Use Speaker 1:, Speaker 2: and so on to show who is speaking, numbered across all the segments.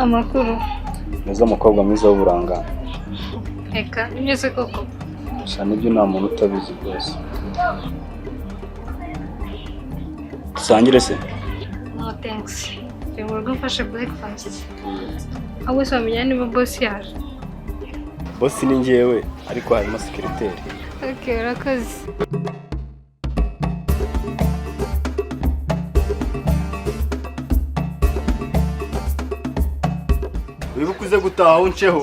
Speaker 1: Amakuru.
Speaker 2: Meza, umukobwa mwiza w'uburanga.
Speaker 1: Reka, nibyo se koko?
Speaker 2: Gusa nibyo, nta muntu utabizi rwose. Dusangire se?
Speaker 1: No thanks. Ndi mu rugo mfashe breakfast. Ahubwo se wamenya niba boss yaje?
Speaker 2: Boss ni njyewe, ariko harimo sekiriteri.
Speaker 1: Okay, urakoze.
Speaker 2: Wibuke uze gutaha unceho.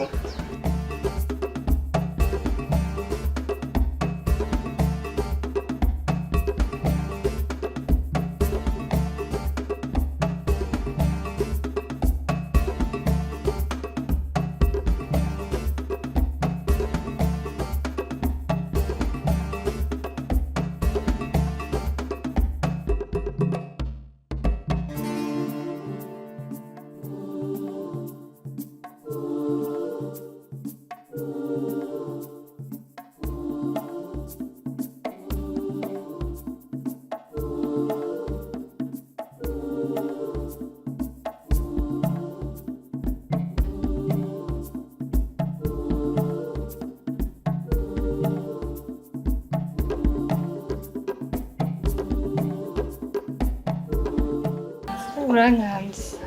Speaker 1: Urankanze.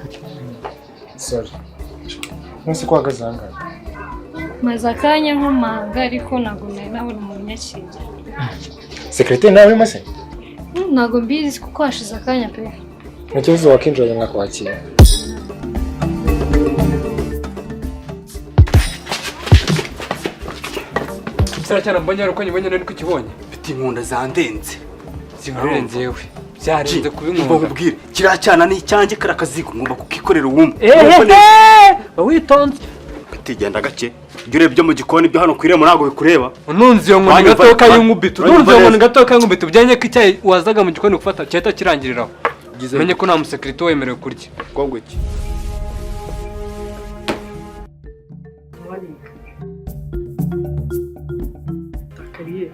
Speaker 3: Sorry. Nonese ko uhagaze aha ngaha?
Speaker 1: Maze akanya nkomanga, ariko ntabwo nari nabona umuntu unyakira.
Speaker 3: Sekiriteri nawe urimo se?
Speaker 1: Ntabwo mbizi kuko hashize akanya pe.
Speaker 3: Nta kibazo, wakinjira nkakwakira.
Speaker 4: Kiriya cyana mbonye ari uko nyibonye nari kukibonye.
Speaker 5: Mfite inkunda zandenze.
Speaker 4: Zikurenze yewe. Byarenze kuba
Speaker 5: Umva
Speaker 4: inkunda.
Speaker 5: nkubwire, kiriya cyana ni icyanjye, kariya kazigo ngomba kukikorera uwumva.
Speaker 4: Ehehe! Witonze.
Speaker 5: Mfite gake. Ibyo ureba byo mu gikoni byo hano ku irembo ntabwo bikureba.
Speaker 4: Ununze iyo nkoni
Speaker 5: Wanyumva-
Speaker 4: gatoya kay'inkubito.
Speaker 5: wanyumva
Speaker 4: Ununze iyo nkoni
Speaker 5: neza.
Speaker 4: gatoya kay'inkubito. Bijyanye ko icyayi wazaga mu gikoni gufata cyahita kirangiriraho. Umenye ko nta musekirite wemerewe kurya.
Speaker 5: Kongo iki?
Speaker 6: Akariye.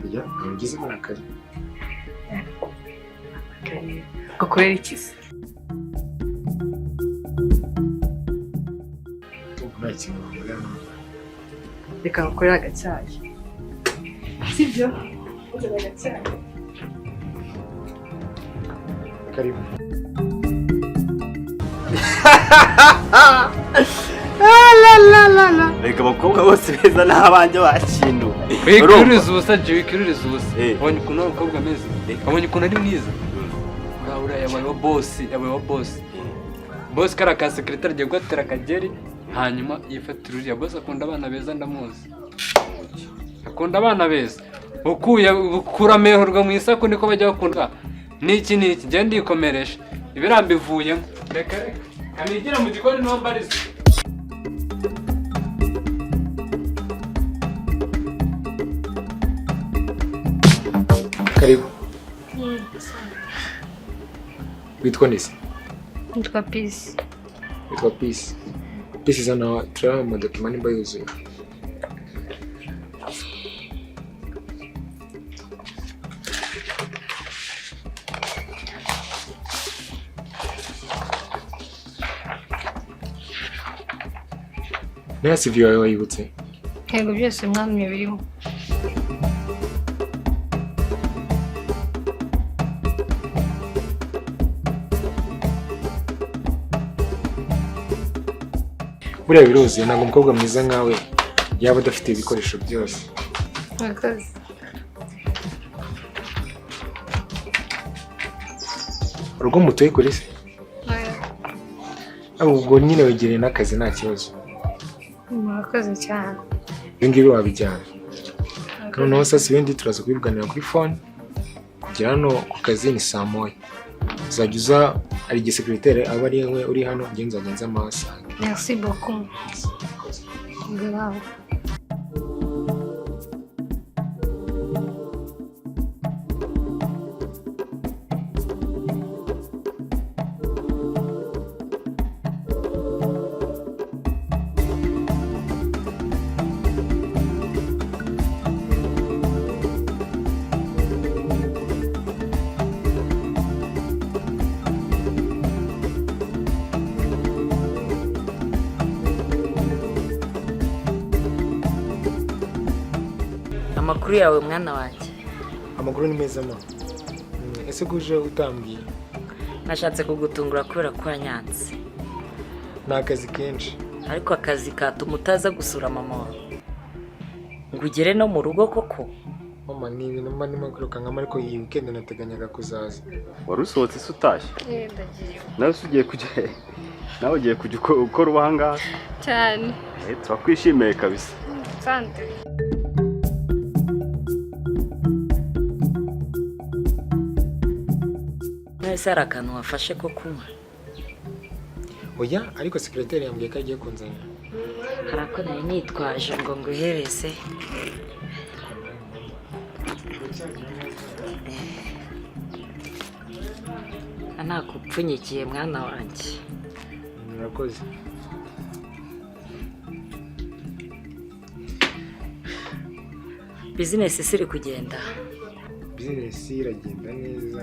Speaker 3: Oya, ngize marakari.
Speaker 6: Akariye. Gakorera iki se?
Speaker 3: Ndumva nta kintu wakorera none.
Speaker 6: Reka ngukorere agacyayi. Sibyo? Uzana agacyayi.
Speaker 3: Karibu.
Speaker 5: Reka abakobwa bose beza n'abanjye bakintu.
Speaker 4: Wikiruriza ubusa Jay, wikiruriza ubusa.
Speaker 5: Eh.
Speaker 4: Wabonye ukuntu uwo mukobwa ameze? Wabonye ukuntu ari mwiza? Uriya uriya yabaye wa boss, yabaye wa boss. Boss kariya ka sekirite agiye kugatera akageri, hanyuma yifatira uriya. Boss akunda abana beza, ndamuzi. Akunda abana beza. Ukuye ukura amererwa mu isako niko bajya bakunda. Niki niki, njye ndikomeresha. Ibirambo ivuyemo. Reka reka. Kanigira mu gikoni niho mbariza.
Speaker 3: Karibu. Witwa nde se?
Speaker 1: Nitwa Peace.
Speaker 3: Witwa Peace. Peace, zana turaba amadokima nimba yuzuye. Naya CV yawe wayibutse?
Speaker 1: Yego, byose mwamye birimo.
Speaker 3: Buriya biruzuye, ntabwo umukobwa mwiza nkawe yaba adafite ibikoresho byose.
Speaker 1: Urakoze.
Speaker 3: Urugo mutuye kuri se?
Speaker 1: Oya.
Speaker 3: Ah, ubwo nyine wegereye n'akazi, nta kibazo.
Speaker 1: Murakoze cyane.
Speaker 3: Ibi ngibi wabijyana. Noneho sasa ibindi turaza kubiganira kuri phone. Kugera hano ku kazi ni saa moya. Uzajya uza, hari igihe secrétaire aba ari we uri hano, njye nzajya nza amasaha.
Speaker 1: Merci beaucoup. Grave.
Speaker 7: Amakuru yawe mwana wanjye?
Speaker 3: Amakuru ni meza mama. Ese ko uje utambwiye?
Speaker 7: Nashatse kugutungura kubera ko wanyanze.
Speaker 3: Ni akazi kenshi.
Speaker 7: Ariko akazi katuma utaza gusura mama wawe ngo ugere no mu rugo koko?
Speaker 3: Mama, ni ibintu mba ndimo kwirukankamo, ariko iyi weekend nateganyaga kuzaza.
Speaker 5: Wari usohotse se utashye?
Speaker 1: Eh, ndagiye.
Speaker 5: Nawe se ugiye kujya, nawe ugiye kujya ukora uba ahangaha?
Speaker 1: Cyane.
Speaker 5: Eh, turakwishimiye kabisa.
Speaker 1: Sante.
Speaker 7: None se hari akantu wafashe ko kunywa?
Speaker 3: Oya, ariko secrétaire yambwiye ko agiye kunzanira.
Speaker 7: Hari ako nari nitwaje ngo nguhereze. Ntakupfunyikiye mwana wanjye.
Speaker 3: Murakoze.
Speaker 7: Bizinesi iri kugenda?
Speaker 3: Bizinesi iragenda neza.